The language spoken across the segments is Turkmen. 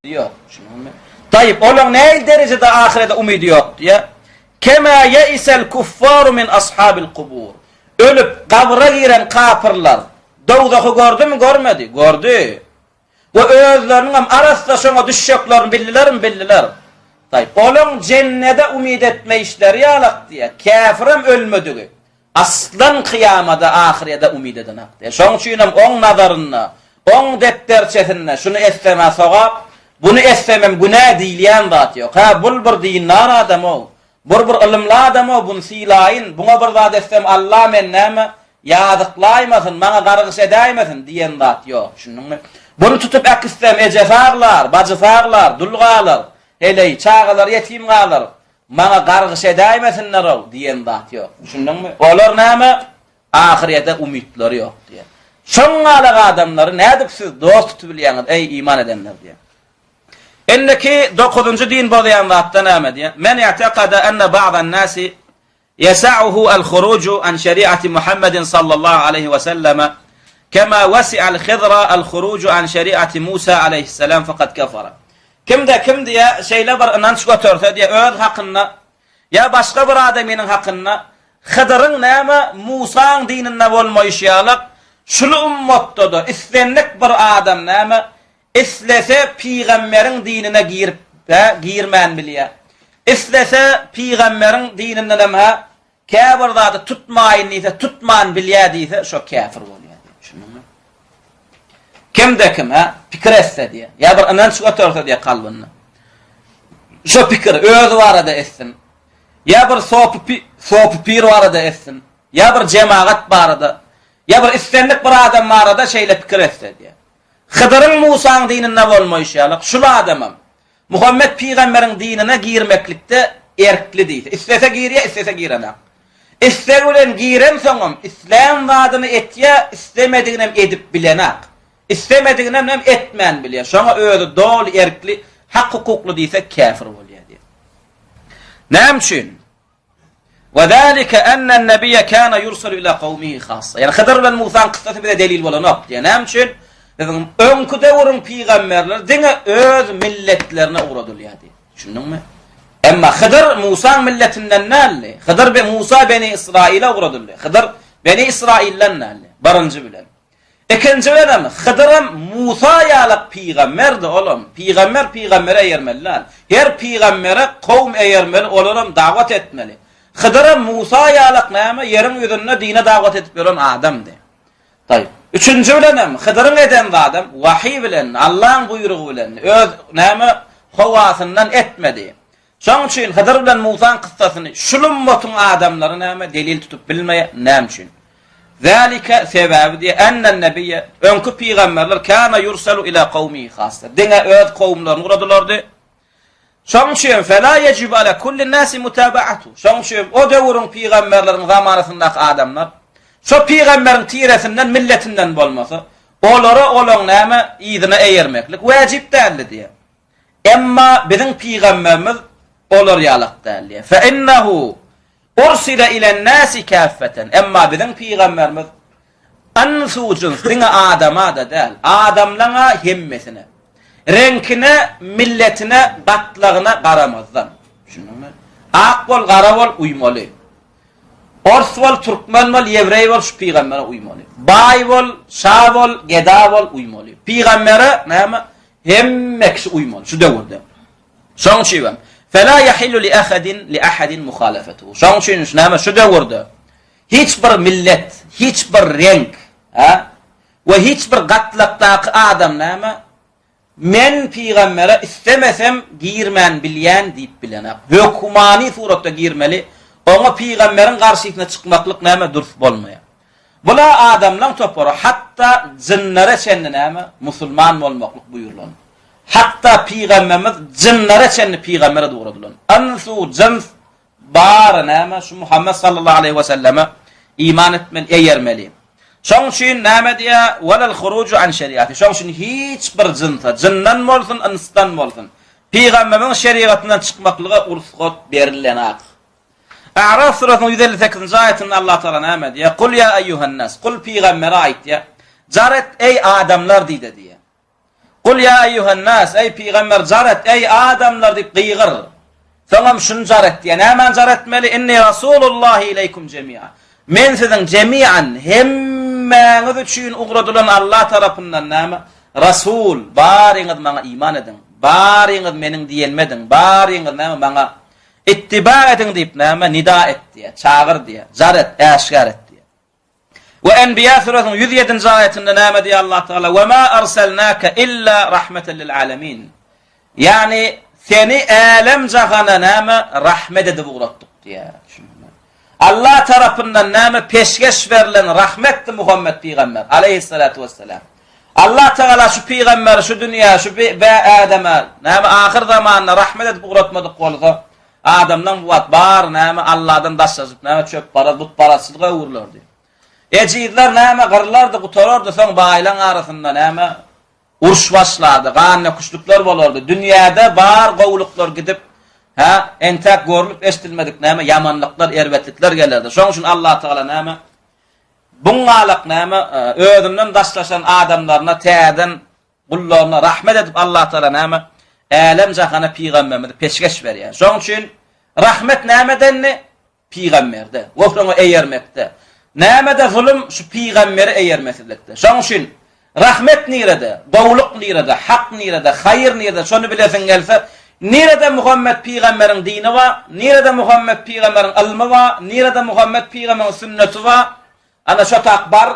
Ýok. Düşündiňmi? Taýyp, olaň nähili derejede ahyrete umydy ýok diýýär. Kema yeisel kuffaru min ashabil kubur. Ölüp gabra giren kapyrlar dowzahy gördümi, görmedi? Gördi. We özleriniň hem arassa şoňa düşjeklerini bildilermi, bildiler. Taýyp, olaň jennede umyt etmeýişleri ýalak diýýär. Käfirem ölmedigi. Aslan kyýamada, ahyrýede umyt edenak diýýär. Şoň üçinem oň nazarynda, oň depderçesinde şuny etsem-ä sogap, buny etsemem günä diýilýän zat ýok. Hä, bul bir dindar adam-ow, bur bir ylymly adam-ow, buny sylaýyn, buňa bir zat etsem Alla men näme, ýazyklaýmasyn, maňa gargyş edäýmesin diýen zat ýok. Düşündiňmi? Buny tutup äkitsem ejesi aglar, bajysy aglar, dul galar, heleý, çagalary ýetim galar. Maňa gargyş edäýmesinler-ow diýen zat ýok. Düşündiňmi? Olar näme? Ahyrýete umytlary ýok diýýär. Şoň galak adamlary nädip siz dost tutup bilýäňiz, eý, iman edenler diýýär. Indiki dokuzynjy din bozýan zatda näme diýýär? Men i'tekada enne ba'dan nasi Ýesa'uhu al-huruju an şeri'ati Muhammedin sallallahu aleýhi we selleme kema wesi'al Hidra al-huruju an şeri'ati Musa aleýhisselam fekad kefere. Kimde kim diýe şeýle bir ynanç göterse diýe öz hakynda ýa başga bir adamynyň hakynda Hydyryň näme Musaň dininde bolmaýşy ýalak şul ummatda-da islendik bir adam näme Islese pygamberiň dinine girip hä girmän bilýär. Islese pygamberiň dinindenem hä käbir zady tutmaýyn diýse tutman bilýär diýse şo käfir bolýar diýip düşündiňmi? Kimde kim hä pikir etse diýýär. Ýa bir ynanç göterse diýýär kalbynda. Şo pikir özi barada etsin. Ýa bir sopy sopy pir barada etsin. Ýa bir jemagat barada. Ýa bir islendik bir adam barada şeýle pikir etse diýýär. Hydyryň Musaň dininde bolmaýşy ýaly, şul adamam Muhammet pygamberiň dinine girmeklikde erkli diýse. Islese girýär, islese girenak. Islegi bilen girensoňam islän zadyny etýär, islemediginem edip bilenak. Islemediginem hem etmän bilýär. Şoňa özi doly erkli, hak-hukukly diýse käfir bolýar diýýär. Näme üçin? Ve zalike ennen nebiyye kana yursalu ila kawmihi hassa. Ýani Hydyr bilen Musaň kyssasy bize delil bolanok diýýär. Näme üçin? Biziň öňki döwrüň pygamberleri diňe öz milletlerine ugradylýardy. Düşündiňmi? Emma Hydyr Musaň milletinden däldi. Hydyr be Musa Beni Israila ugradyldy. Hydyr Beni Israilden däldi. Birinji bilen. Ikinji bilenem, Hydyram Musa ýalak pygamberdi, olam. Pygamber pygambere eýermeli däl. Her pygambere kowum eýermeli, olaram dawat etmeli. Hydyram Musa ýalak näme, ýeriň ýüzünde dine dawat edip ýören adamdy. Taýyp. Üçünji bilenem, Hydyryň eden zadam wahyý bilen, Allaň buýrugy bilen, öz näme, howasyndan etmedi. Şoň üçin Hydyr bilen Musaň kyssasyny şul ummatyň adamlary näme delil tutup bilmeýär, näme üçin? Zalika sebäbi diýe ennen nebiýe öňki pygamberler kana yursalu ila kawmihi hassa. Diňe öz kowumlaryny uradylardy. Şoň üçin fela yecibu ala kulli nasi mutabaatu. Şoň üçin o döwrüň pygamberleriň zamanasyndaky adamlar şo pygamberiň tiresinden, milletinden bolmasa, olara olaň näme yzyna eýermeklik wajyp däldi diýe. Emma biziň pygamberimiz olar ýalak däl diýýär. Fe innehu ursile ilen-nasi kaffeten. Emma biziň pygamberimiz ynsu jyns diňe adama-da däl, adamlaňa hemmesine. Reňkine, milletine, gatlagyna garamazdan. Düşündiňmi? Ak bol, gara bol, uýmaly. Ors bol, türkmen bol, ýewreý bol, şu pygambere uýmaly. Baý bol, şa bol, geda bol, uýmaly. Pygambere näme? Hemme kişi uýmaly şu döwürde. Şoň üçin hem fela yahillu li ahadin li ahadin muhalafatuhu. Şoň üçin şu näme şu döwürde hiç bir millet, hiç bir reňk, ha? We hiç bir gatlakdaky adam näme Men pygambere istemesem girmän bilýän diýip bilenak. Hökmany suratda girmeli. Oňa pygamberiň garşysyna çykmaklyk näme dürs bolmaýar. Bula adamlaň topary hatda jynlara çenli näme musulman bolmaklyk buýrulan. Hatda pygamberimiz jynlara çenli pygamber edip ugradylan. Ynsu jyns Bary näme şu Muhammet sallallahu aleýhi we selleme iman etmeli, eýermeli. Şoň üçin näme diýýär? Welal huruju an şeriati. Şoň üçin hiç bir jynsa, jyndan bolsun, ynsdan bolsun, pygamberimiziň şerigatyndan çykmaklyga rugsat berilenak. A'raf surasynyň 158-nji aýatynda Allah Taala näme diýýär? Kul ýa eýýuhan nas. Kul pygambere aýt diýýär. Jar et eý adamlar diýde diýýär. Kul ýa eýýuhen-nas, eý pygamber jar et, eý adamlar diýip gygyr. Soňam şuny jar et diýýär. Nämäni jar etmeli? Inni rasulullahi ileýkum jemi'a. Men siziň jemi'an, hemmäňiz üçin ugradylan Allah tarapyndan näme? Rasul, baryňyz maňa iman ediň. Baryňyz meniň diýenime ediň. Baryňyz näme maňa ittiba ediň diýip näme? Nida et diýýär, çagyr diýýär, jar et, äşgär et diýýär. We Enbiýa surasynyň 107-nji aýatynda näme diýýär Allah Tagala? We ma arsalnaka illa rahmeten lil alamin. Ýagny seni älem jahana näme rahmet edip ugratdyk diýýär. Allah tarapyndan näme peşgeş berlen rahmetdi Muhammet pygamber aleyhissalatu vesselam. Allah Tagala şu pygamberi şu dünýä şu be adama näme ahyr zamanda rahmet edip ugratmadyk bolsa Adamlaň bu wagt bary näme Alladan daşlaşyp näme çöpparaz butparazçylyga öwrülerdi. Ejizler näme gyrlardy gutarardy soň baýlaň arasynda näme uruş başlardy gan döküşlikler bolardy dünýäde bar gowulyklar gidip hä entäk görlüp eşdilmedik näme ýamanlyklar erbetlikler gelerdi şoň üçin Allatagala näme buňňalak näme özünden daşlaşan adamlaryna täzeden Gullaryna rahmet edip Allatagala näme? Älem-jahana pygamberimizi peşgeş berýär. Şonuň üçin rahmet nämedendi? Pygamberde we şoňa eýermekde. Nämede zulum? Şu pygambere eýermesizlikde. Şonuň üçin rahmet nirede? Gowulyk nirede? Hak nirede? Haýyr nirede? Şony bilesiň gelse, nirede Muhammet pygamberiň dini bar? Nirede Muhammet pygamberiň ylmy bar? Nirede Muhammet pygamberiň sünneti bar? Ana şo tak bar,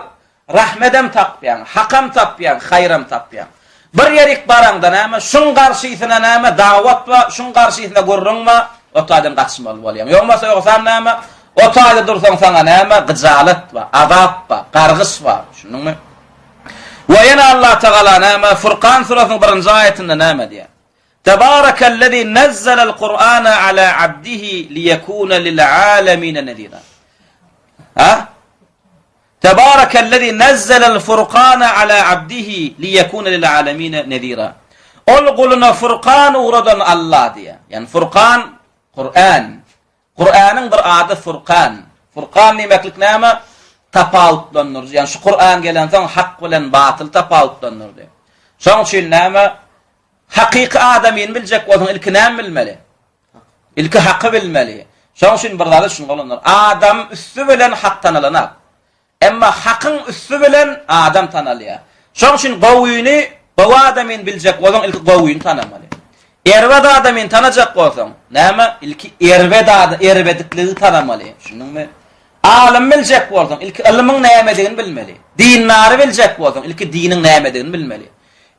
rahmedem tapýaň, hakam tapýaň, haýram tapýaň. Bir ýerik baraňda näme, şuň garşysyna näme dawat bar, şuň garşysyna gürrüň bar, o taýdan gaçmaly bolýaň. Ýogmasa ýogsam näme, o taýda dursaň saňa näme, gyjalat bar, azap bar, gargyş bar. Düşündiňmi? We ýene Allah Tagala näme, Furkan surasynyň birinji aýatynda näme diýýär? Tebarekellezî nezzelel Kur'ana ala abdihi liyekûne lil âlemîne nezîrâ. Ha? Tebarekellezî nezzelel Furkana ala abdihi liyekûne lil âlemîne nezîrâ. Ol guluna Furkan ugradan Allah diýýär. Ýani Furkan Kur'an. Kur'anyň bir ady Furkan. Furkan diýmeklik näme? Tapawutlandyryjy. Ýani şu Kur'an gelensoň hak bilen batyl tapawutlandyrdy. Şoň üçin näme? Hakyky adamyny biljek bolsaň ilki näme bilmeli? Ilki haky bilmeli. Şoň üçin bir zada düşünmeli oglanlar. Adam üsti bilen hak tanalanok. Emma hakyň üsti bilen adam tanalýar. Şoň üçin gowyny, gowy adamyny biljek bolsaň ilki gowyny tanamaly. Erbet adamyny tanajak bolsaň, näme? Ilki erbet adam, erbedikligi tanamaly. Düşündiňmi? Alym biljek bolsaň, ilki ylmyň nämedigini bilmeli. Dindary biljek bolsaň, ilki diniň nämedigini bilmeli.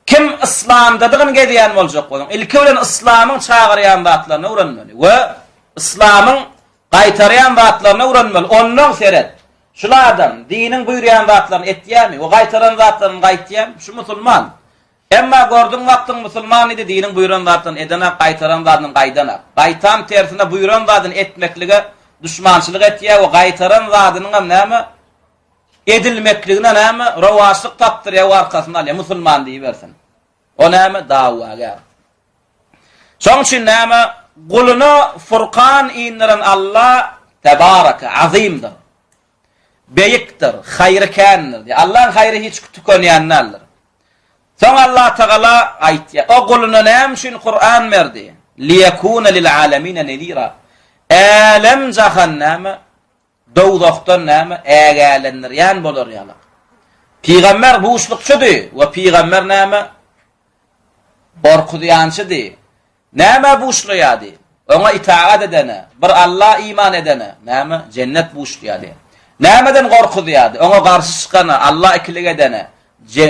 Kim yslamdadygyny gezýän boljak bolsaň, ilki bilen yslamyň çagyrýan zatlaryny öwrenmeli we yslamyň gaýtarýan zatlaryny öwrenmeli. Onnoň seret, şul adam diniň buýurýan zatlaryny etýärmi we gaýtaran zatlaryny gaýtýarmy? Şu musulman. Emma gördüň wagtyň musulman diýdi, diniň buýran zatlaryny edenak, gaýtaran zadyny gaýdanak. Gaýtam tersine buýran zadyny etmeklige duşmançylyk etýär we gaýtaran zadynyňam näme? Edilmekligine näme rowaçlyk tapdyrýar we arkasyny alýar, musulman diýibersin. O näme? Dawagär. Şoň üçin näme? Guluna Furkan indiren Allah tebaraka, azymdyr. Beýikdir, haýry kändir. Allaň haýry hiç tükenýän däldir. Soň Allah Tagala aýtýar, o guluna näme üçin Kur'an berdi? Liyekuna lil alemine nezira. Älem jahan näme? Dowzahdan näme ägälendirýän bolar ýalak. Pygamber buşlukçydy we pygamber näme gorkuzýançydy. Nämä buşlaýardy? Oňa itagat edene, bir Alla iman edene näme jennet buşlaýardy. Nämeden gorkuzýardy? Oňa garşy çykana, Alla ikilik edene,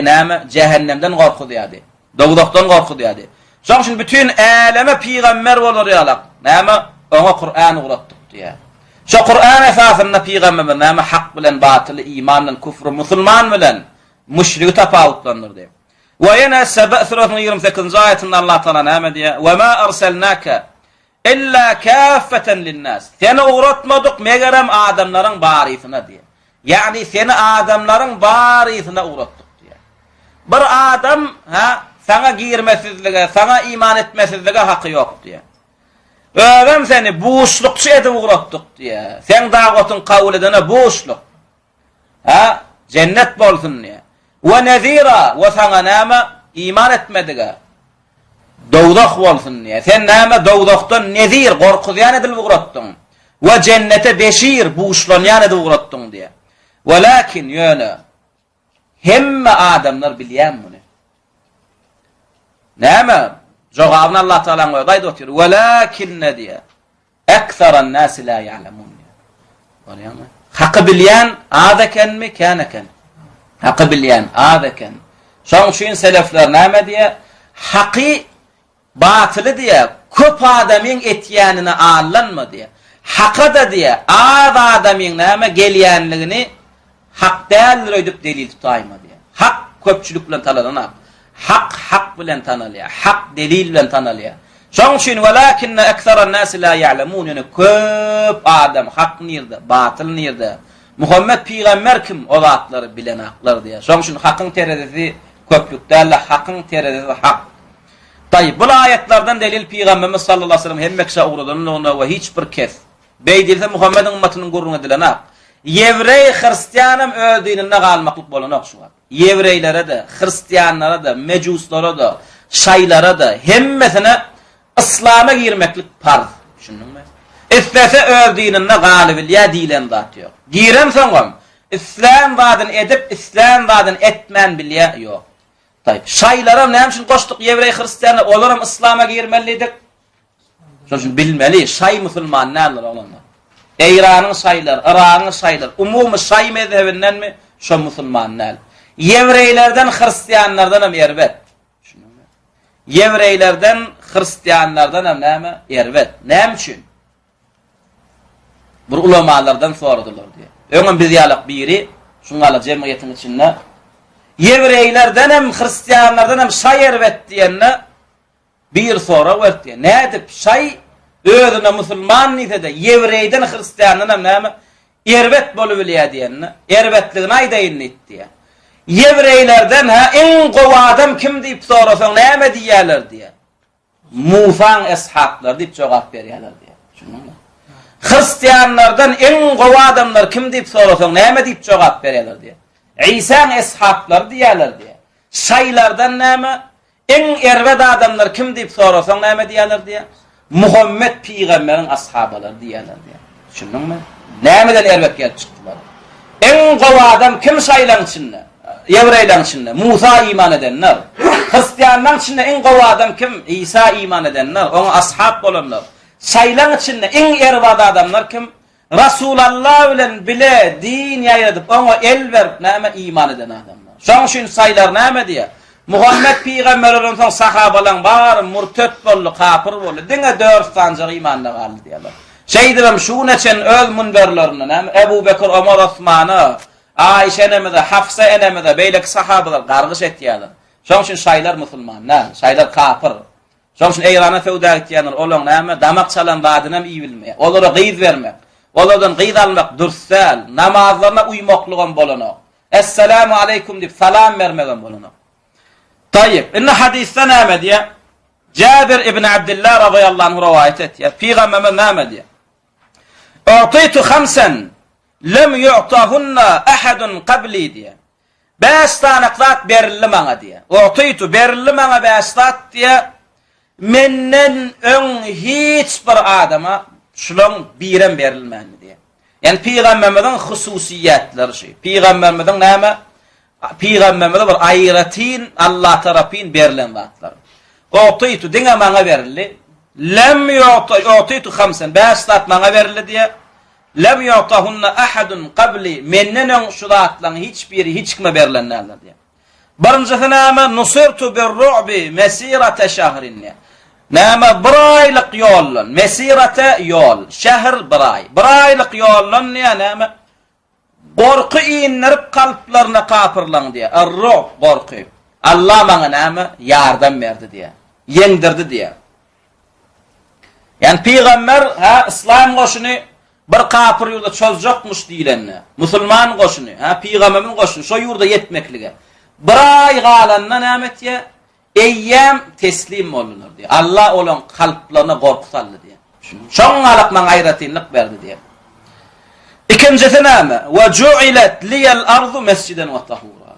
näme jähennemden gorkuzýardy. Dowzahdan gorkuzýardy. Şonuň üçin bütin äleme pygamber bolar ýalak, näme, oňa Kur'an ugratdyk diýýär. Şo Kur'an esasynda pygamberimiz näme hak bilen batyly, iman bilen küfri, musulman bilen müşrigi tapawutlandyrdy. We ýene Sebe surasynyň 28-nji aýatynda Allah Taala näme diýýär? We ma arsalnaka Illa kaffeten linnas. Seni ugratmadyk megerem adamlaryň barysyna diýýär. Ýagny seni adamlaryň barysyna ugratdyk diýýär. Bir adam ha saňa girmesizlige, saňa iman etmesizlige haky ýok diýýär. Özem seni buşlukçy edip ugratdyk diýýär. Seň dawatyň kabul edene buşluk. Ha, jennet bolsun diýýär. We nezira, we saňa näme? iman etmedige, dowzah bolsun diýýär. Sen näme dowzahdan nezir, gorkuzýan edilip ugratdyň we jennete beşir, buşlanýan edip ugratdyň diýýär. Welakin, ýöne, hemme adamlar bilýärmi muny? Näme? Jogabyny Allah Tagalaň özi aýdyp otyr. Welakinne diýýär. Ekseran nasi la ýa'lemun diýýär. Görýäňmi? Haky bilýän az ekenmi, kän eken? Haky bilýän az eken. Şoň üçin selefler näme diýýär? Haky batyly diýýär, köp adamyň etýänine aldanma diýýär. Haka-da diýýär, az adamyň näme gelýänligini Hak däldir öýdüp delil tutaýma diýýär. Hak köpçülik bilen tanalanok. Hak hak bilen tanalýar. Hak delil bilen tanalýar. Şonuň üçin welakinne ekseran nasi la ýa'lemun ýöne köp adam hak nirde, batyl nirde, Muhammet pygamber kim o zatlary bilenaklar diýýär. Şonuň üçin hakyň terezisi köplük däl-de hakyň terezisi hak. Taýyp, bul aýatlardan delil pygamberimiz sallallahu aleyhi ve sellem hemme kişä ugradanlygyna we hiç bir kes Beý diýilse Muhammediň ymmatynyň gürrüňi edilenak. Ýewreý, hristianam öz dininde galmaklyk bolanok şu wagt. Ýewreýlere-de, hristianlara-da, mejuslara-da, şaýlara-da, hemmesine yslama girmeklik parz. Düşündiňmi? Islese öz dininde galybilýär diýlen zat ýok. Girensoňam, islän zadyny edip, islän zadyny etmän bilýär, ýok. Taýyp. Şaýlaram näme üçin goşduk ýewreý, hristianlar, olaram yslama girmeli diýdik. Şonuň üçin bilmeli, şaý musulman däldir oglanlar. Eýranyň şaýlary, Yragyň şaýlary, umumy şaý mezhebindenmi, şo musulman däl. Ýewreýlerden, hristianlardan hem erbet. Düşündiňmi? Ýewreýlerden, hristianlardan hem näme? Erbet. Näme üçin? Bir ulamalardan soradylar diýýär. Öňem biz ýalak biri şuňala jemgyýetiň içinde ýewreýlerden hem, hristianlardan hem şaý erbet diýende, Bir sorag beripdi. Nädip şaý özüne musulman diýse-de, ýewreýden, hristiandanam näme, erbet bolubilýär diýende, erbetligini aýdaýyn diýipdi. Ýewreýlerden hä, iň gowy adam kim diýip sorasaň, näme diýýärler diýýär. Musaň eshaplary diýip jogap berýärler diýýär. Düşündiňmi? Hristianlardan iň gowy adamlar kim diýip sorasaň, näme diýip jogap berýärler diýýär. Isaň eshaplary diýýärler diýýär. Şaýlardan näme? Iň erbet adamlar kim diýip sorasaň näme diýerler diýýär? Muhammet pygamberiň ashabalary diýerler diýýär. Düşündiňmi? Nämeden erbet gelip çykdylar? Iň gowy adam kim şaýlaň içinde? Ýewreýleň içinde Musa iman edenler. Hristianlaryň içinde iň gowy adam kim? Isa iman edenler, oňa ashab bolanlar. Şaýlaň içinde iň erbet adamlar kim? Rasulalla bilen bile din ýaýradyp, oňa el berip, näme, iman eden adamlar. Şoň üçin saýlar näme diýýär? Muhammet pygamber ölensoň sahabalaň bary murtet boldy, kapyr boldy. Diňe dört sanjak imanda galdy diýýärler. Şeýdibem şu güne çenli öz münberlerinde näme, Ebu Bekir, Omar, Osmana, Aişe enemize, Hafsa enemize, beýleki sahabalar gargyş etýärler. Şoň üçin şaýlar musulman däl, şaýlar kapyr. Şoň üçin Eýrana söwda gitýänler, olaň näme, damak çalan zadynam iýibilmeýär. Olara gyz bermek, olardan gyz almak dürs däl. Namazlaryna uýmaklygam bolanok. Essalamu aleýkum diýip salam bermegem bolanok. Taýyp, indi hadysda näme diýýär? Jabir ibn Abdullah razyýallahu anhu rowaýat etýär. Pygamberimiz näme diýýär? U'titu hamsan lem yu'tahunna ahadun qabli diýýär. Bäş sany zat berildi maňa diýýär. U'titu, berildi maňa bäş zat diýýär. Menden öň hiç bir adama şulaň birem berilmändi diýýär. Ýani pygamberimiziň hususyýetleri şu. Pygamberimiziň näme? Pygamberimize bir aýratyn Allah tarapyn berlen zatlar. U'titu diňe maňa berildi. Lem yu'ta, u'titu hamsen, bäş zat maňa berildi diýýär. Lem yu'tahunna ahadun qabli, menden öň şu zatlaryň hiç biri hiç kime berlen däldir diýýär. Birinjisi näme? Nusirtu bir-ru'bi mesirate şahrin diýýär. Näme? Bir aýlyk ýoldan, mesirate ýol, şähr bir aý. Bir aýlyk ýoldan diýýär näme? Gorky indirip kalplaryna kapyrlaň diýýär. Er-ru'b gorky. Allah maňa näme? Ýardam berdi diýýär. Ýeňdirdi diýýär. Ýani pygamber, hä, yslam goşuny bir kapyr ýurda çozjakmyş diýlende, musulman goşuny, hä, pygamberimiň goşuny şo ýurda ýetmeklige bir aý galanda näme etýär? Eýýäm teslim boldular diýýär. Allah olaň kalplaryna gorky saldy diýýär. Şoň galak maňa aýratynlyk berdi diýýär. Ikinjisi näme? Wa ju'ilat liyal ardu mesjiden wa tahura.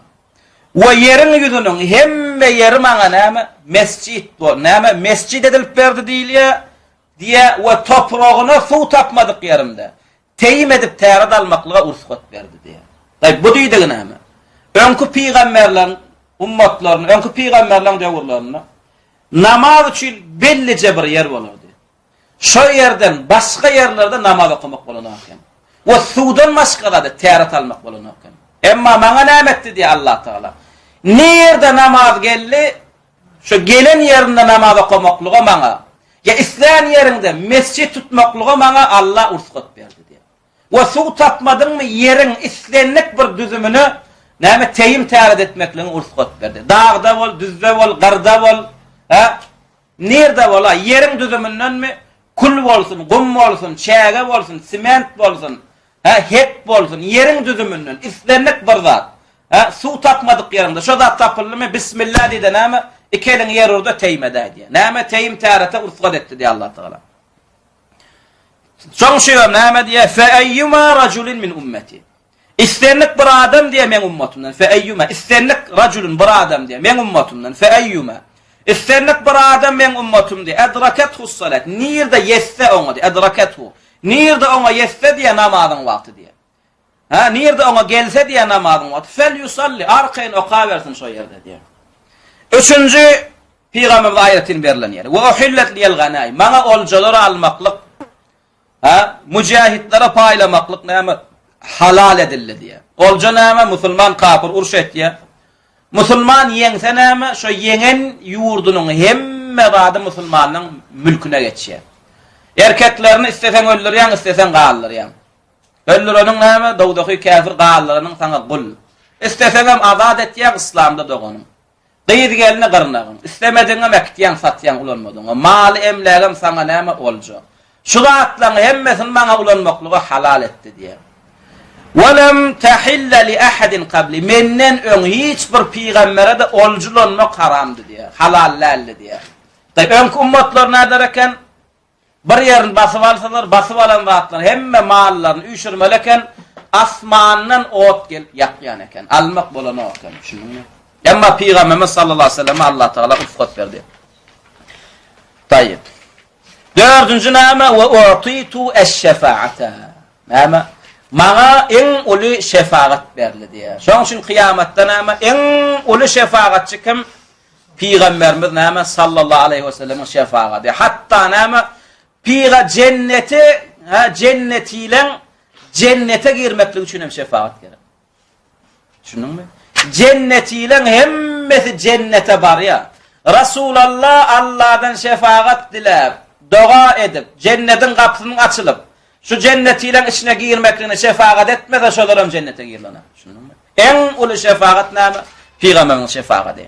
We ýeriň ýüzüniň hemme ýeri maňa näme? Mesjit bol. Näme? Mesjit edilip berdi diýilýär. Diýýär we topragyna suw tapmadyk ýerimde teýim edip täret almaklyga ursgat berdi diýýär. Daý bu diýdigi näme? Öňki pygamberleriň ummatlaryny, öňki pygamberleriň döwürlerinde namaz üçin bellije bir ýer bolardy. Şo ýerden başga ýerlerde namaz okamak bolanok eken. We suwdan başga zada täret almak bolanok eken. Emma maňa näme etdi diýýär Allah Tagala. Nirde namaz geldi, Şu gelen ýerinde namaz okamaklyga maňa, ýa islän ýeriňde mesjit tutmaklyga maňa Alla ursgat berdi diýýär. We suw tapmadyňmy ýeriň islendik bir düzümine näme teýim täret etmekligiň ursgat berdi. Dagda bol, düzde bol, gyrda bol, hä? Nirde bola, ýeriň düzümindenmi kül bolsun, gum bolsun, çäge bolsun, sement bolsun, Hä, hek bolsun, ýeriň düzüminden, islendik bir zat. Hä, suw tapmadyk ýeriňde, şo zat tapyldymy, Bismilla diý-de näme, iki eliňi ýer ur-da teýim edäý diýýär. Näme, teýim tärete ursgat etdi diýýär Allatagala. Şoň üçin hem näme diýýär? Fe eýýuma rajulin min ummeti. Islendik bir adam diýýär meň ummatymdan. Fe eýýuma islendik rajulin bir adam diýýär meň ummatymdan. Fe eýýuma islendik bir adam meň ummatym diýýär. Edrakethu salat. Nirde ýetse oňa diýýär. Edrakethu. Nirde oňa ýetse diýýär namazyň wagty diýýär. Hä, nirde oňa gelse diýýär namazyň wagty. Fel yusalli, arkaýyn okabersin şo ýerde diýýär. Üçünji pygamberimize aýratyn berlen ýeri. We uhillet liyel ganaim. Maňa oljalary almaklyk, hä, müjahitlere paýlamaklyk näme halal edildi diýýär. Olja näme? Musulman kafir uruş etýär. Musulman ýeňse näme, şo ýeňen ýurdunyň hemme zady musulmanyň mülküne geçýär. Erkeklerini isleseň öldürýäň, isleseň galdyrýaň. Öldüreniň näme, dowzahy käfir, galdyranyň saňa gul. Isleseňem azat etýäň, yslamda doganyň. Gyz-gelni gyrnagyň. Islemedigiňem äkitýäň, satýaň ulanmadygyňa. Maly-emlägem saňa näme, olja. Şu zatlaryň hemmesini maňa ulanmaklyga halal etdi diýýär. Welem tahilla li ahadin kabli. Menden öň hiç bir pygambere-de olja ulanmak haramdy diýýär. Halal däldi diýýär. Öňki ummatlar näder eken? Bir ýerini basyp alsalar, basyp alan zatlaryny, hemme mallaryny üýşürmeli eken, asmandan ot gelip ýakýan eken. Almak bolanok eken, düşündiňmi? Emma Pygamberimiz sallallahu aleyhi ve selleme Allah Tagala rugsat berdi. Tayyip. Dördünji näme? We u'titu eş-şefaata. Näme? Maňa iň uly şefagat berildi diýýär. Şonuň üçin kyýamatda näme? Iň uly şefagatçy kim? Pygamberimiz näme? Sallallahu aleyhi ve sellemiň şefagady. Hatda näme? Pyga jenneti, ha jennetileň jennete girmeklik üçin hem şefagat gerek. Düşündiňmi? Jennetileň hemmesi jennete barýar. Rasulallah Allahdan şefagat diläp, doga edip, jennetiň gapysynyň açylyp, şu jennetileň içine girmekligine şefagat etmese, şolar hem jennete girilener. Düşündiňmi? Iň uly şefagat näme? Pygamberiň şefagady.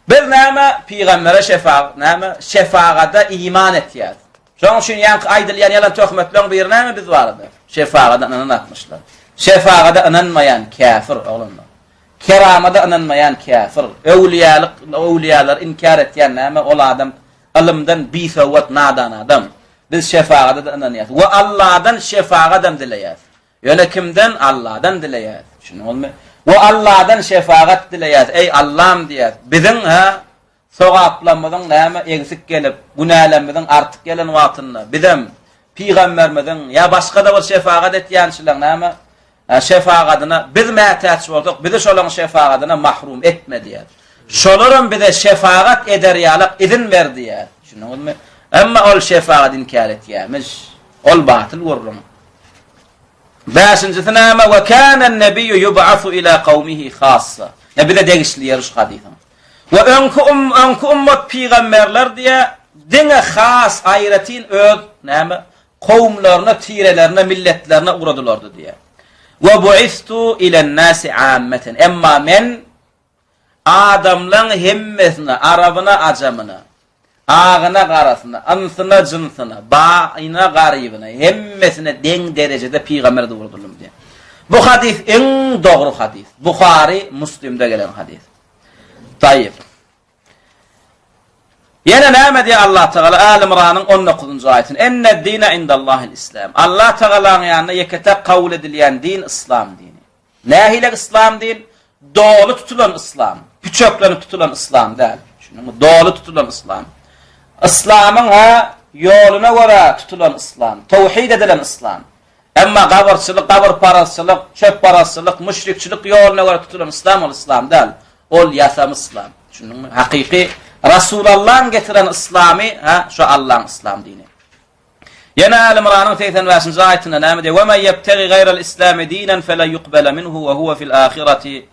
Biz näme? Pygambere şefagat näme? Şefagada iman etýäris. Şonuň üçin ýaňky aýdylýan ýalan töhmetleň biri näme biz barada? Şefagada ynanan atmyşlar. Şefagada ynanmaýan käfir oglanlar. Keramada ynanmaýan käfir. Öwlüýälik, öwlüýälary inkär etýän näme? Ol adam ylymdan bisowat nadan adam. Biz şefagada-da ynanýas. We Alladan şefagadam dileýäs. Ýöne kimden? Alladan dileýäs. Düşündiňizmi? We Alladan şefagat dileýäs. Eý Allam diýýäs. Biziň ha Sogaplarymyzyň näme egsik gelip, günälerimiziň artyk gelen wagtynda bizem pygamberimiziň ýa başga-da bir şefagat etýänçileň näme şefagadyna biz mätäç bolsak, bizi şolaryň şefagadyna mahrum etme diýýär. Şolaram bize şefagat eder ýalak izin ber diýýär. Düşündiňizmi? Emma ol şefagat inkär etýärmiş. Ol batyl gürrüň. Bäşinjisi näme? We kana nebiyyu yub'asu ila kawmihi hassa. Ne bize degişli ýeri şu hadysyň. We öňki um öňki ummat pygamberler diýe diňe has aýratyn öz näme kowumlaryna, tirelerine, milletlerine ugradylardy diýe. We buistu ilen nasi ammeten. Emma men adamlaň hemmesine, arabyna, ajamyna, agyna, garasyna, ynsyna, jynsyna, baýyna, garybyna, hemmesine deň derejede pygamber edip ugradyldym diýe. Bu hadys iň dogry hadys. Buhary, Muslimde gelen hadys. Tayyip. Ýene näme diýýär Allah Tagala Äl Imranyň 19-njy aýatynda? Enne dine indallahil islam. Allah Tagalanyň ýanynda ýeke-täk kabul edilýän din yslam dini. Nähili yslam din? Doly tutulan yslam, püçeklenip tutulan yslam däl. Düşündiňmi? Doly tutulan yslam. Yslamyň ha ýoluna görä tutulan yslam, towhid edilen yslam. Emma gabyrçylyk, gabyrparazçylyk, çöpparazçylyk, müşrikçilik ýoluna görä tutulan yslam ol yslam däl. Ol ýasama yslam. Düşündiňmi? Hakyky Rasulallaň getiren yslamy ha şu Allaň yslam dini. Ýene Äli Ymranyň 85-nji aýatynda näme diýýär? We men ýebtegi gaýral islami dinen fele ýukbele minhu we huwe fil ahireti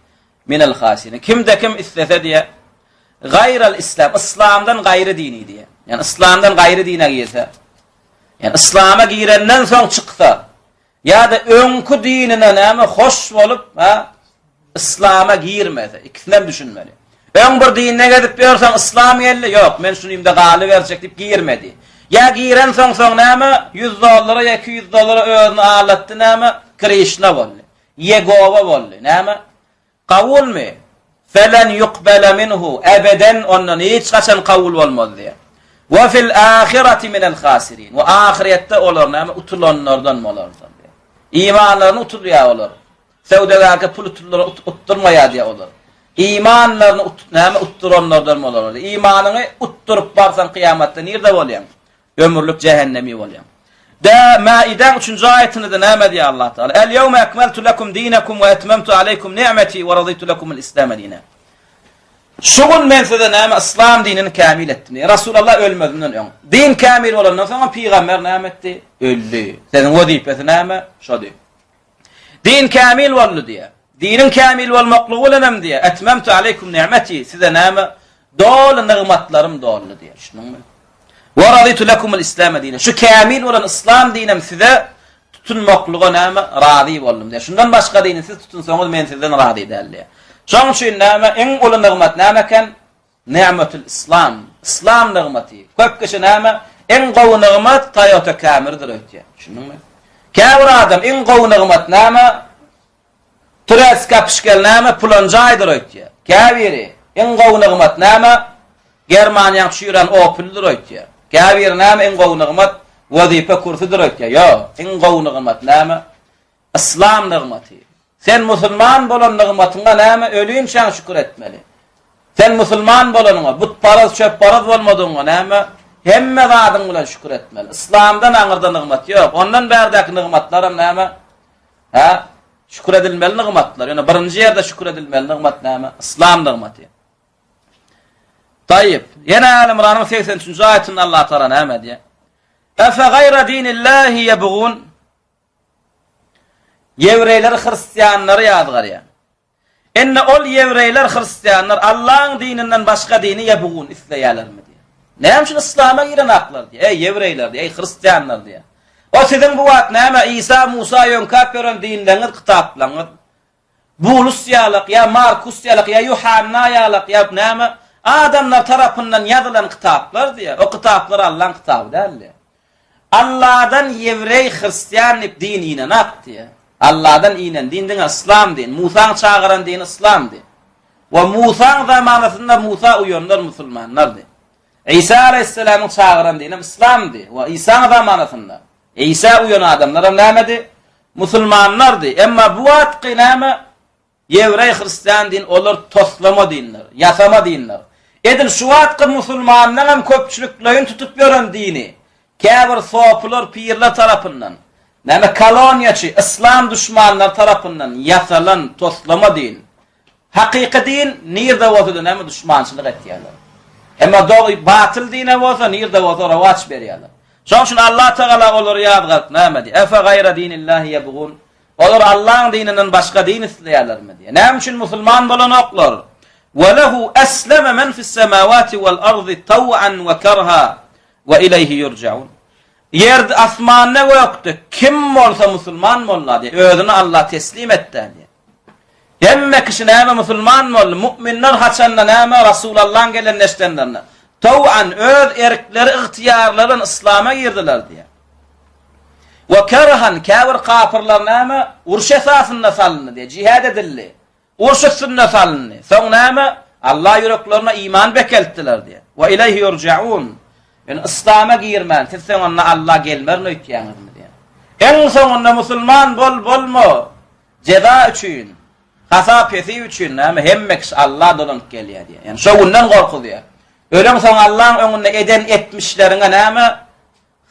minel hasirin. Kimde kim islese diýýär, gaýral islam, yslamdan gaýry dini diýýär. Ýani yslamdan gaýry dine girse, ýani yslama girenden soň çyksa, Ýa-da öňki dinine näme hoş bolup, ha, yslama girmese, ikisini hem düşünmeli. Öň bir dinde gezip ýörseň, yslam geldi, ýok, men şunymda galyberjek diýip girmedi. Ýa giren soň soň näme, 100 dollara ýa 200 dollara özüni aldatdy näme, Krişna boldy. Ýegowa boldy. Näme? Kabulmy? Felen yukbele minhu, ebeden ondan hiç haçan kabul bolmaz diýýär. We fil ahireti minel hasirin. We ahyretde olar näme utulanlardan bolarlar diýýär. Imanlaryny utulýar olar. Söwdagärke pul utullara utdurmaýar diýýär olar. Imanlaryny ut näme utduranlardan bolarlar. Imanyňy utduryp barsaň kyýamatda nirde bolýaň? Ömürlik jähennemi bolýaň. De Maidäň üçünji aýatynda-da näme diýýär Allah Taala? El ýewme ekmeltu lekum dinakum we etmemtu aleýkum ni'meti we raditu lekumul islame dina. Şu gün men size näme yslam dinini kämil etdim diýýär. Resulullah ölmezinden öň. Din kämil bolandan soň pygamber näme etdi? Öldi. Seniň wezipesi näme? Şody. Din kämil boldy diýýär. Diniň kämil bolmaklygy bilen hem diýýär, Etmemtu aleýkum ni'meti, size näme doly nygmatlarym doldy diýýär. Düşündiňmi? Wa raditu lekumul islame dine. Şu kämil bolan yslam dinem size tutunmaklyga näme razy boldum diýýär. Şundan başga dini siz tutunsaňyz men sizden razy däl diýýär. Şonuň üçin näme iň uly nygmat näme eken? Ni'metül Islam, Islam nygmaty. Köp kişi näme? Iň gowy nygmat Toyota Camry-dyr öýtýär. Düşündiňmi? Käbir adam iň gowy nygmat näme? Turetska pişkel näme? Pulan jaýdyr öýtýär. Käbiri iň gowy nygmat näme? Germaniýaň çüýrän Opel-dir öýtýär. Käbiri näme iň gowy nygmat? Wezipe kursudyr öýtýär. Ýok, iň gowy nygmat näme? Yslam nygmaty. Sen musulman bolan nygmatyňa näme ölinçäň şükür etmeli. Sen musulman bolanyňa, butparaz, çöpparaz bolmadygyňa näme hemme zadyň bilen şükür etmeli. Yslamdan aňyrda nygmat ýok. Ondan bärdäki nygmatlaram näme? Hä? Şükür edilmeli nygmatlar. Ýöne birinji ýerde şükür edilmeli nygmat näme? Yslam nygmaty. Taýyp. Ýene Äl Imranyň 83-nji aýatynda Allah Taala näme diýýär? Efe gaýra dinillahi ýebgun Ýewreýler hristianlary ýazgarýar. Indi ol ýewreýler hristianlar Allaň dininden başga dini ýebugun isleýärlermi diýýär. Näme üçin yslama girenaklar diýýär. Eý ýewreýler diýýär, eý hristianlar diýýär. O siziň bu wagt näme Isa, Musa ýöňkäp ýören dinleriňiz, kitaplaryňyz Bulus ýalak, ýa Markus ýalak, ýa Ýuhanna ýalak, ýa näme adamlar tarapyndan ýazylan kitaplar diýýär. O kitaplar Allaň kitaby däl diýýär. Alladan ýewreý, hristian diýip din inenak diýýär. Alladan inen din diňe yslam din. Musaň çagyran dini yslam din. We Musaň zamanasynda Musa uýanlar musulmanlardy. Isa alaýhyssalamyň çagyran dinem yslamdy. We Isaň zamanasynda Isa uýan adamlaram nämedi? Musulmanlardy. Emma bu wagtky näme? Ýewreý, hristian din olar toslama dinler, ýasama dinler. Edil şu wagtky musulmanlaňam köpçülikleýin tutup ýören dini, käbir sopylar, pirler tarapyndan, näme koloniýaçy, yslam duşmanlary tarapyndan ýasalan toslama din. Hakyky din nirde bolsa-da näme duşmançylyk etýärler. Emma dogry batyl dine bolsa nirde bolsa rowaç berýärler. Şonuň üçin Allah Tagala olary ýazgaryp näme diýýär? Efe gaýra dinillahi ýebgun. Olar Allaň dininden başga din isleýärlermi diýýär. Näme üçin musulman bolanoklar? Ve lehu esleme men fis semawati vel ardy taw'an we kerha we ileýhi yurjaun. Ýerde, asmanda, gökde kim bolsa musulman boldy diýýär. Özüni Alla teslim etdi diýýär. Hemme kişi näme musulman boldy? Mu'minler haçanda näme Rasulallaň gelen neşdenlerine taw'an öz erkleri ygtyýarlary bilen yslama girdiler diýýär. We kerhan käbir kapyrlar näme uruş esasynda salyndy diýýär. Jihad edildi. Uruş üstünde salyndy. Soň näme Allah ýüreklerine iman bekeltdiler diýýär. We ileýhi ýurjaun. Ýöne yslama girmän siz soňunda Allah gelmerin öýtýäňizmi diýýär. Iň soňunda musulman bol bolma Jeza üçin. Hasap-hesip üçin näme hemme kişi Alla dolanyp gelýär diýýär. Ýani şo günden gorkuzýar. Öleňsoň Allaň öňünde eden etmişleriňe näme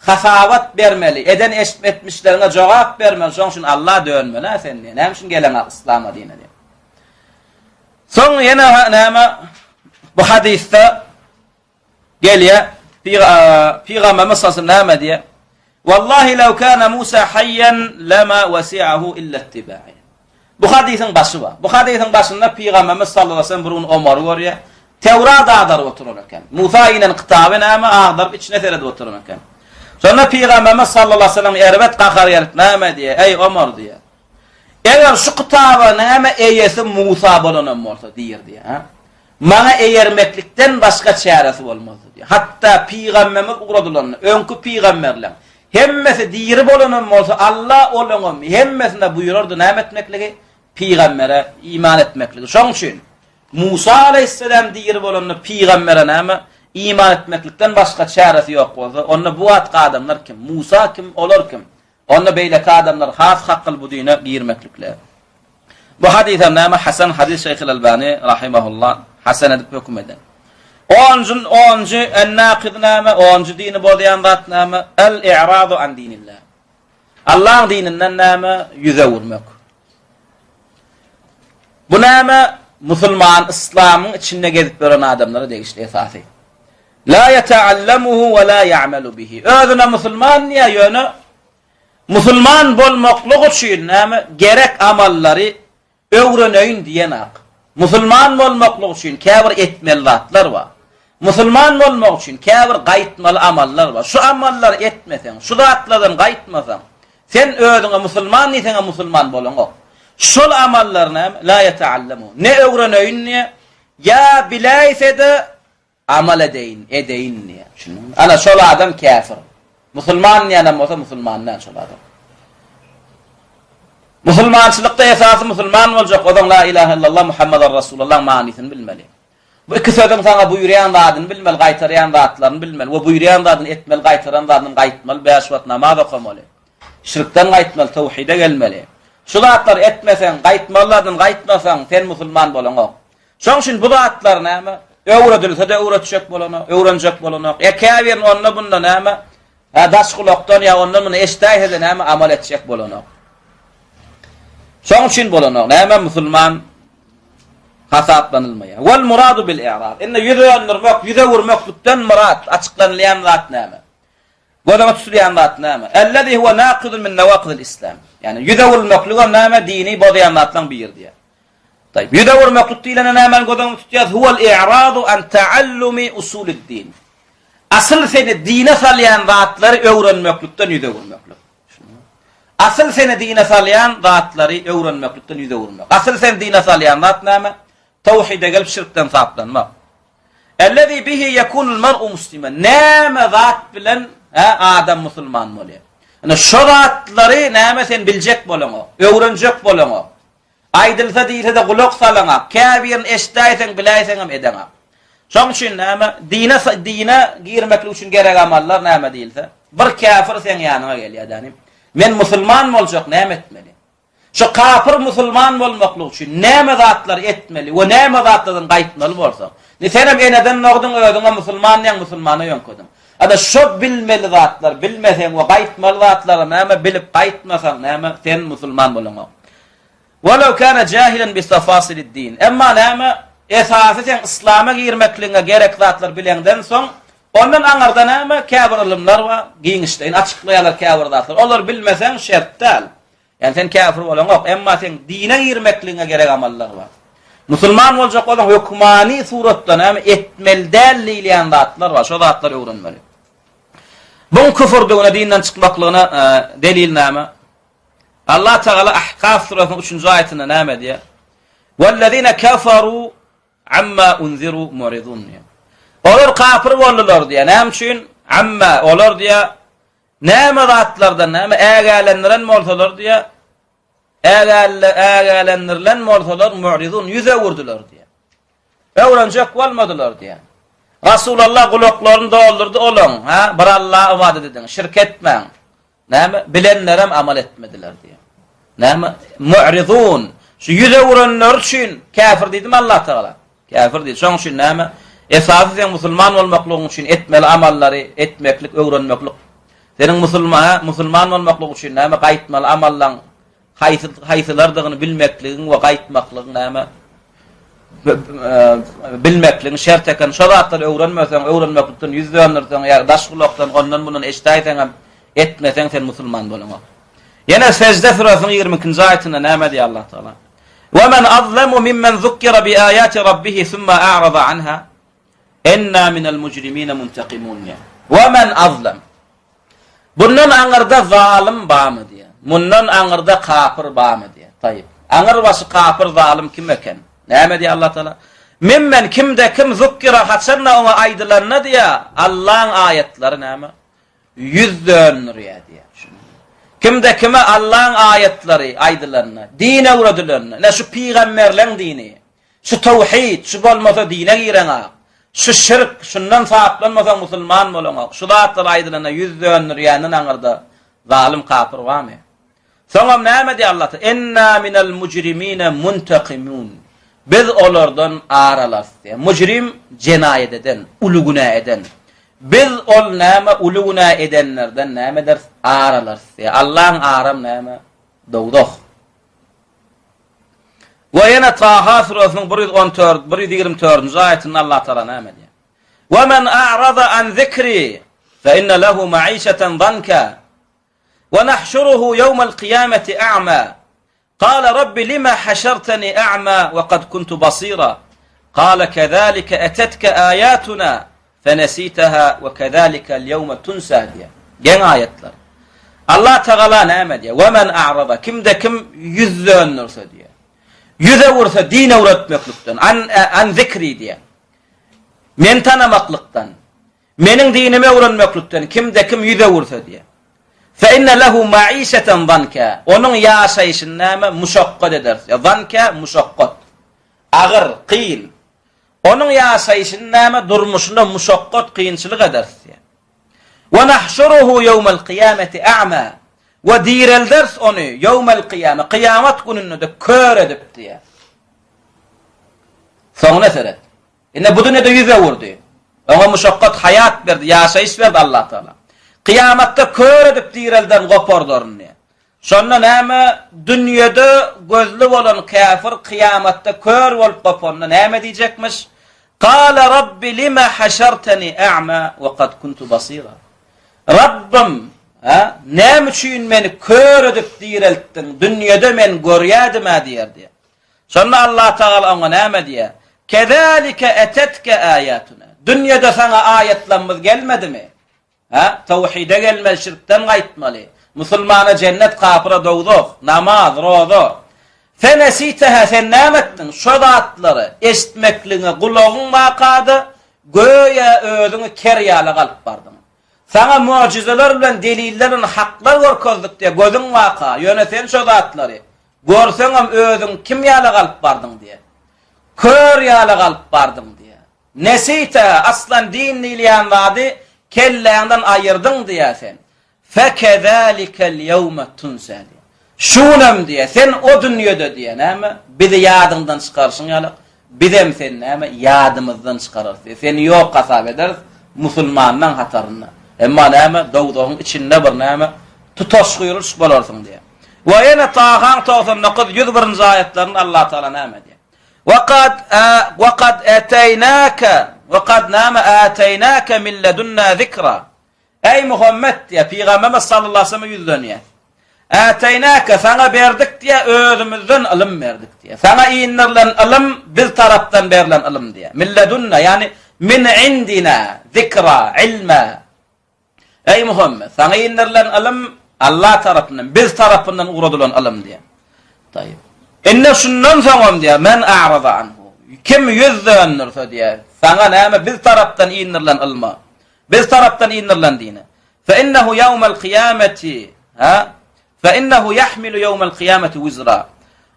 hasabat bermeli, eden etmişleriňe jogap bermeli, şoň üçin Alla dönmeli-ä sen diýýär. Näme üçin geleňok yslama dine diýýär. Soň ýene näme bu hadysda Gelýär, Pygamberimiz sallallahu näme diýýär? Wallahi law kana Musa hayyan lama wasi'ahu illa ittiba'i. Bu hadysyň başy bar. Bu hadysyň başynda Pygamberimiz sallallahu aleyhi ve sellem bir gün Omary görýär. Tewrat agdaryp oturan eken. Musa inen kitaby näme agdaryp içine seredip oturan eken. Şonda Pygamberimiz sallallahu aleyhi ve sellem erbet gahar gelip näme diýýär? Eý Omar diýýär. Eger şu kitaba näme eýesi Musa bolanam bolsa diýir diýýär. Ha? Maňa eýermeklikden başga çäresi bolmazdy diýýär. Hatda pygamberimiz ugradylanda, öňki pygamberleň hemmesi diri bolanam bolsa, Alla olaňam hemmesine buýrardy näme etmekligi? Pygambere iman etmekligi. Şoň üçin Musa aleýhissalam diri bolanda pygambere näme? Iman etmeklikden başga çäresi ýok bolsa, onda bu wagtky adamlar kim? Musa kim? Olar kim? Onda beýleki adamlar has hakly bu dine girmeklikle. Bu hadysam näme hasan hadys Şeýhil Albani rahimehullah hasan edip höküm eden. Onunjy onunjy en-nakyz näme? Onunjy dini bozýan zat näme? El-i'radu an dinillah. Allahyň dininden näme? Ýüz öwürmek. Bu näme? Musulman yslamyň içinde gezip ýören adamlara degişli esasy. La ýeta'allamuhu we la ýa'malu bihi. Özüne musulman diýýär, ýöne musulman bolmaklyk üçin näme gerek amallary öwreneýin diýenak. Musulman bolmaklyk üçin käbir etmeli zatlar bar. Musulman bolmak üçin käbir gaýtmaly amallar bar. Şu amallary etmeseň, şu zatlardan gaýtmasaň, sen özüňe musulman diýseňem musulman bolaňok. Şol amallary näme? La ýeta'allamu. Ne öwreneýin diýýär, ýa biläýse-de Amal edeýin, edeýin diýýär. Düşündiňmi? Ana şol adam käfir. Musulman diýýänem bolsa musulman däl şol adam. Musulmançylykda esasy musulman boljak, ozaň la ilaha illallah Muhammadar Rasulullah manysyny bilmeli. Bu iki sözüň saňa buýurýan zadyny bilmeli, gaýtarýan zatlaryny bilmeli we buýurýan zadyny etmeli, gaýtaran zadyny gaýtmaly, bäş wagt namaz okamaly. Şirkden gaýtmaly, towhide gelmeli. Şu zatlary etmeseň, gaýtmaly zadyny gaýtmasaň, sen musulman bolaňok. Şoň üçin bu zatlar näme? Öwredilse-de öwretjek bolanok, öwrenjek bolanok. Ýa käbirini onda-bunda näme? Hä, daş gulakdan ýa ondan-mundan eşidäýse-de näme amal etjek bolanok. Şoň üçin bolanok. Näme musulman hasaplanylmaýar. Wal muradu bil i'rad. Indi ýüz döndürmek, ýüz öwürmeklikden myrat açyklanylýan zat näme? Göz öňünde tutulýan zat näme? Ellezî huwe nâkidun min nawâkidil islam. Ýagny ýüz öwürmekligem näme? Dini bozýan zatlaryň biri diýýär. Taýyp. Ýüz öwürmeklik diýlende nämäni göz öňünde tutýarys? Huwal i'radu an ta'allumi usulid-din. Asyl seni dine salýan zatlary öwrenmeklikden ýüz öwürmeklik. Asyl seni dine salýan zatlary öwrenmeklikden ýüz öwürmek. Asyl seni dine salýan zat näme? Tawhide gelip şirkden saplanmak. Ellezî bihi yekunul mer'u muslimen. Näme zat bilen hä, adam musulman bolýar? Ine şo zatlary näme sen biljek bolaňok, öwrenjek bolaňok. Aýdylsa diýilse-de gulak salaňak, käbirini eşidäýseň, biläýseňem edeňak. Şoň üçin näme, dine dine girmeklik üçin gerek amallar näme diýilse, bir käfir seň ýanyňa gelýär dänim. Men musulman boljak, näme etmeli? Şu kapyr musulman bolmaklyk üçin näme zatlar etmeli we näme zatlardan gaýtmaly bolsa. Indi senem eneden dogduň, özüňe musulman diýýäň, musulmana ýöňkediň. Ana şo bilmeli zatlar bilmeseň we gaýtmaly zatlary näme bilip gaýtmasaň näme sen musulman bolaňok. Walaw kana jahilan bi tafasilid din. Emma näme esasy sen yslama girmekligiňe gerek zatlar bileňden soň ondan aňyrda näme käbir ylymlar bar giňişleýin açyklaýarlar käbir zatlar. Olary bilmeseň şert däl. Ýani sen käfir bolaňok, emma seň dine girmekligiňe gerek amallar bar. Musulman boljak bolsaň hökmany suratda näme etmeli däl diýilýän zatlar bar, şo zatlary öwrenmeli. Buň küfürdigine, dinden çykmaklygyna e, delil näme? Allah Tagala Ahkaf surasynyň 3-nji aýatynda näme diýýär? Wellezine kafaru amma unziru muridun diýýär. Olar kafir boldular diýýär. Näme üçin? Amma olar diýýär Näme zatlardan näme ägälendiren bolsalar diýýär, ägälle ägälendirilen bolsalar mu'rizun ýüz öwürdiler diýýär. Öwrenjek bolmadylar diýýär. Rasulallah gulaklaryny doldurdy olaň, ha, bir Allaha ybadat ediň, şirk etmäň. Näme? Bilenlerem amal etmediler diýýär. Näme? Mu'rizun. Şu ýüz öwürenleri üçin käfir diýdimi Allah Tagala? Käfir diýdi. Şonuň üçin näme? Esasy sen musulman bolmaklygyň üçin etmeli amallary etmeklik, öwrenmeklik. Seniň musulman, musulman bolmaklyk üçin näme gaýtmaly amallaň haýsy haýsylardygyny bilmekligiň we gaýtmaklygyň näme bilmekligiň şert eken. Şo zatlary öwrenmeseň, öwrenmeklikden ýüz döndürseň ýa daş gulakdan ondan-mundan eşidäýseň hem etmeseň sen musulman bolaňok. Ýene Sejde süresiniň 22-nji aýatynda näme diýýär Allah Taala? Ve men azlemu mimmen zukkira bi ayati rabbihi summa a'rada anha inna minel mujrimina muntakimun diýýär. Ve men azlem. Bundan aňyrda zalym barmy diýýär. Mundan aňyrda kapyr barmy diýýär. Taýyp. Aňyr başy kapyr zalym kim eken? Näme diýýär Allah Taala? Mimmen kimde kim zukkira haçanda oňa aýdylanda diýýär, Allaň aýatlary näme? Ýüz döndürýär diýýär. Kimde kime Allaň aýatlary aýdylanda, din öwredilende, ine şu pygamberleň dini, şu towhid, şu bolmasa dine gireňak, şu şirk, şundan saplanmasaň musulman bolaňok, şu zatlar aýdylanda ýüz döndürýänden aňyrda zalym kapyr barmy? Soňam näme diýýär Allah Taala? Inna minel mujrimine muntakimun. Biz olardan ar alarys diýýär. Mujrim jenaýat eden, uly günä eden. Biz ol näme uly günä edenlerden näme ederis? Ar alarys diýýär. Allaň aram näme? Dowzah. We ýene Taha surasynyň 114 124-nji aýatynda Allah Taala näme diýýär? Wa men a'rada an zikri fa inna lahu ma'işatan zanka. Ve nahşuruhu yevmel kıyameti a'ma. Kale Rabbi lima haşarteni a'ma ve kad kuntu basira. Kale kezalike etetke ayatuna fenesiteha ve kezalikel yevme tunsa diýýär. Geň aýatlar. Allah Tagala näme diýýär? Ve men a'rada kimde kim ýüz döndürse diýýär. Ýüz öwürse din öwretmeklikden, an an zikri diýýär. Men tanamaklykdan, Meniň dinimi öwrenmeklikden kimde-kim ýüz öwürse diýýär. Fe inne lehu maişeten zanka. Onuň ýaşaýşyny näme? Muşakgat ederis. Ýa zanka muşakgat. Agyr, kyn. Onuň ýaşaýşyny näme? Durmuşyna muşakgat, kynçylyk ederis diýýär. We nahşuruhu ýewmel kyýameti a'ma. We direlderis ony ýewmel kyýame, kyýamat gününde-de kör edip diýýär. Soňuna seret. Ine bu dünýede ýüz öwürdi. Oňa muşakgat haýat berdi, ýaşaýyş berdi Allah Tagala. Kyýamatda kör edip direlden gopardaryn diýýär. Şonda näme dünýede gözli bolan käfir kyýamatda kör bolup gopanda näme diýjekmiş? Kale Rabbi lima haşarteni a'ma we kad kuntu basira. Rabbym, ha, näme üçin meni kör edip direltdiň? Dünýede men görýädim-ä diýer diýýär. Şonda Allah Tagala oňa näme diýýär? Kezalike etetke aýatuna. Dünýede saňa aýatlarymyz gelmedimi? Hä? Tawhide gelmeli, şirkden gaýtmaly. Musulmana jennet, kapyra dowzah, namaz, roza. Fenesiteha sen näme etdiň? Şo zatlary eşitmekligiňe gulagyň bakady, göýä özüňi ker ýaly galyp bardyň. Saňa mujizeler bilen, deliller bilen haklar görkezdik diýýär, gözüň baka, ýöne sen şo zatlary Görseňem özüň kim ýala galyp bardyň diýýär. Kör ýala galyp bardyň diýýär. Nesite, aslan din diýilýän zady kelläňden aýyrdyň diýýär sen. Fekezalikel ýewme tunsa diýýär. Şu günem diýýär, sen o dünýede diýýär, näme? Bizi ýadyňdan çykaryşyň ýaly, bizem seni näme, ýadymyzdan çykararys diýýär. Seni ýok hasap ederis musulmanlaň hatarynda. Emma näme, dowzahyň içinde bir näme, tutaşgyrylyş bolarsyň diýýär. We ýene Tahaň 99, 101-nji aýatlarynda Allah Taala näme diýýär? Wa kad wa kad ataýnaka wa kad näme ataýnaka min ledunna zikra. Eý Muhammet diýýär, Pygamberimiz sallallahu aleyhi ve selleme ýüzlenýär. Ataýnaka saňa berdik diýýär, özümizden ylym berdik diýýär. Saňa indirilen ylym biz tarapdan berlen ylym diýýär. Min ledunna, ýagny min indina zikra, ilma. Eý Muhammet, saňa indirilen ylym Allah tarapyndan, biz tarapyndan ugradylan ylym diýýär. Taýyp. Indi şundan soňam diýýär, men a'rada anhu. Kim ýüz döndürse diýýär, saňa näme biz tarapdan indirilen ylma, biz tarapdan indirilen dine. Fe innehu ýawmal kyýameti, ha? Fe innehu ýahmilu ýawmal kyýameti wizra.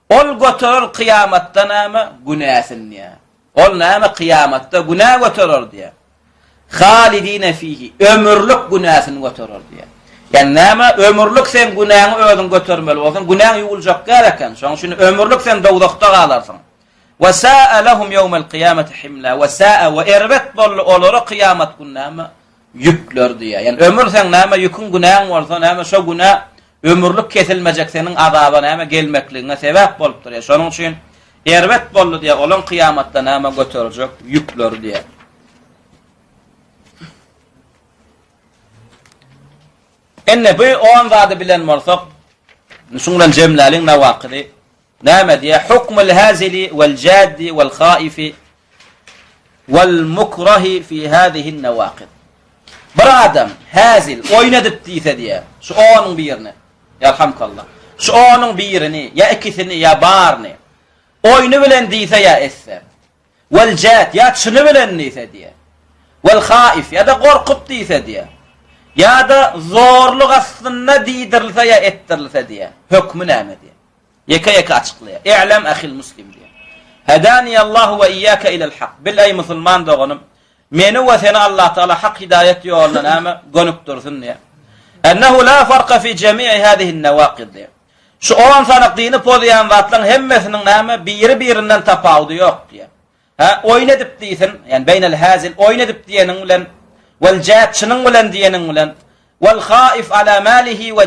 Ol göterer kyýamatda näme? Günäsini diýýär. Ol näme kyýamatda günä göterer diýýär. Halidine fihi, ömürlik günäsini göterer diýýär. Ýani näme, ömürlik sen günäňi özüň götermeli bolsun, günäň ýuwuljak däl eken. Şonuň üçin ömürlik sen dowzahda galarsyň. Ve sa'a lehum yevmel kıyameti himla ve sa'a we erbet boldy olara kyýamat gün näme ýükler diýýär. Ýani ömür sen näme ýüküň günäň bolsa näme şo günä ömürlik kesilmejek seniň azaba näme gelmekligiňe sebäp bolup durýar. Şonuň üçin erbet boldy diýýär, olaň kyýamatda näme göterjek ýükleri diýýär. Indi bu on zady bilen bolsak, şuň bilen jemläliň nawakydy. Näme diýýär? Hukmul hazili wal jaddi wal haifi wal mukrahi fi hazihi nawaqid. Bir adam hazil oýun edip diýse diýýär. Şu onuň birini. Ýarhamkallah. Şu onuň birini ýa ikisini ýa baryny oýny bilen diýse ýa etse. Wal jad ýa çyny bilen diýse diýýär. Wal haif ýa-da gorkup diýse diýýär. Ýa-da zorluk astynda diýdirilse ýa etdirilse diýýär. Hökmi näme diýýär. Ýeke-ýeke açyklaýar. I'lem ahil muslim diýýär. Hedaniýallahu we iýýake ilel hak. Bil eý musulman doganym, meni we seni Allah Taala hak hidaýat ýoluna näme gönükdirsin diýýär. Ennehu la farka fi jemi'i hadihin nawaqid diýýär. Şu on sany dini pozýan zatlaryň hemmesiniň näme biri-birinden tapawudy ýok diýýär. Hä, oýun edip diýsin, ýani beýnel hazil oýun edip diýeniň bilen, wal jad çynyň bilen diýeniň bilen, wal haif ala malihi we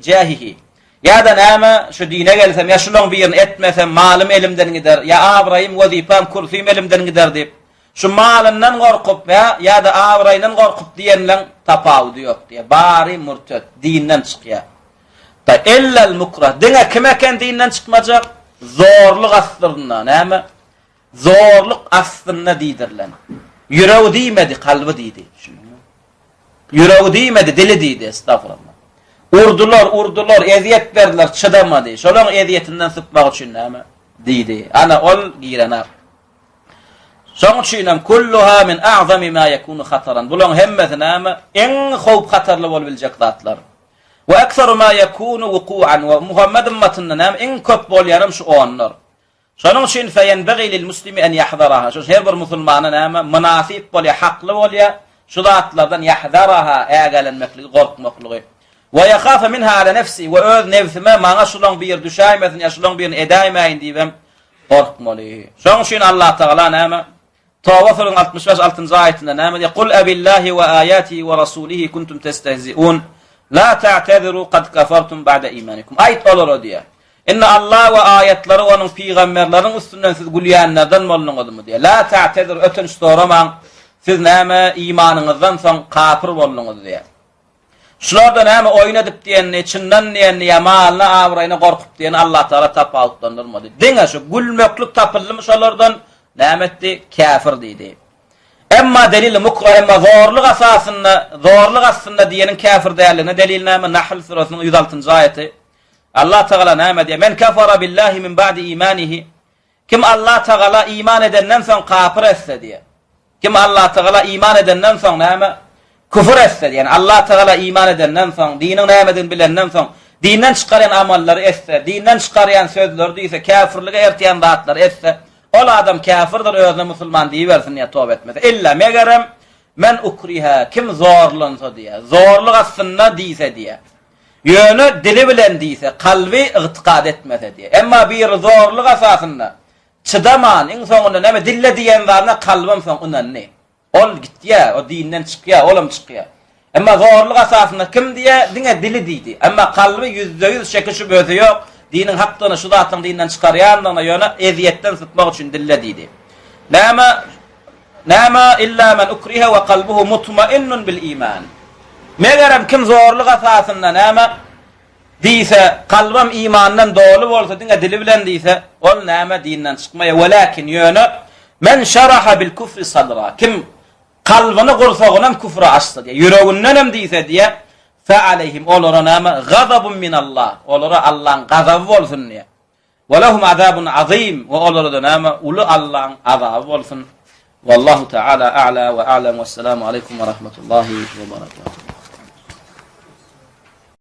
jahihi. Ýa-da näme, şu dine gelsem, ýa şulaň birini etmesem, malym elimden gider, ýa abraýym, wezipäm, kürsüm elimden gider diýip, şu malyndan gorkup, ýa ýa-da abraýyndan gorkup diýenleň tapawudy ýok diýýär. Bary murted, dinden çykýar. Da illel mukrah. Diňe kim eken dinden çykmajak? Zorluk astynda, näme? Zorluk astynda diýdirilen. Ýüregi diýmedi, kalby diýdi. Düşündiňmi? Ýüregi diýmedi, dili diýdi, estagfurullah. Urdular, urdular, ezýet berdiler, çydamady. Şolaryň ezýetinden sypmak üçin näme? Diýdi. Ana ol girenak. Şoň üçin hem kulluha min a'zami ma yakunu hataran. Bularyň hemmesi näme? Iň howp hatarly bolup biljek zatlar. We ekseru ma ýekunu wuku'an we Muhammet ymmatynda näme iň köp bolýanam şu onlar. Şonuň üçin feýenbegi lil muslimi en ýahzaraha. Şonuň her bir musulmana näme mynasyp bolýar, hakly bolýar şu zatlardan ýahzaraha ägälenmekligi, gorkmaklygy. We ýahafa minha ala nefsi we öz nebsime maňa şulaň biri düşäýmesin ýa şulaň birini edäýmäýin diýibem gorkmaly. Şonuň üçin Allah Tagala näme Toba suresiniň 65 altynjy aýatynda näme diýýär? Kul abillahi we aýatihi we rasulihi kuntum testehziun. La ta'taziru kad kafartum ba'da imanikum. Aýt olara diýýär. Indi Allah we aýatlary onuň pygamberleriniň üstünden siz gülýänlerden bolduňyzmy diýýär. La ta'tazir ötünç soramaň. Siz näme imanyňyzdan soň kapyr bolduňyz diýýär. Şularda näme oýun edip diýenini, çyndan diýenini ýa malyna, abraýyna gorkup diýenini Allatagala tapawutlandyrmady. Diňe şu gülmeklik tapyldymy şolardan näme etdi? Käfir diýdi. Emma delili mukrah emma zorluk esasynda, zorluk astynda diýeniň käfir däldigine delil näme? Nahl surasynyň 106-njy aýaty. Allatagala näme diýýär? Men kafara billahi min ba'di imanihi. Kim Allatagala iman edenden soň kapyr etse diýýär. Kim Allatagala iman edenden soň näme? Küfür etse, ýagny Allatagala iman edenden soň, diniň nämedigini bilenden soň, dinden çykarýan amallary etse, dinden çykarýan sözleri diýse, käfirlige ertýän zatlary etse, ol adam käfirdir, özüne musulman diýibersin diýýär, toba etmese. Illa megerem men ukriha, kim zorlansa diýýär. Zorluk astynda diýse diýýär. Ýöne dili bilen diýse, kalby ygtykad etmese diýýär. Emma biri zorluk esasynda Çydaman, iň soňunda näme, dille diýen zadyna kalbam soň ynandy. Ol gitýär, o dinden çykýar, olam çykýar. Emma zorluk esasynda kim diýýär, diňe dili diýdi. Emma kalby ýüzde-ýüz şeki-şübhesi ýok, diniň hakdygyna, şu zatlaryň dinden çykarýandygyna, ýöne ezýetden sypmak üçin dille diýdi. Näme, näme, illa men ukrihe we kalbuhu mutmainnun bil iman. Megerem kim zorluk esasynda näme, Diýse, kalbam imandan doly bolsa, diňe dili bilen diýse, ol näme, dinden çykmaýar. Welakin, ýöne, men şaraha bil kufri sadra, kim kalbyny, gursagynam küfre açsa diýýär, ýüregindenem diýse diýýär, fe aleyhim, olara näme, gazabun minallah, olara Allaň gazaby bolsun diýýär. Ve lehum azabun azim, we olara-da näme, uly Allaň azaby bolsun. Wallahu taala a'la we a'lam. Wessalamu aleýkum we rahmetullahi we berekatuh.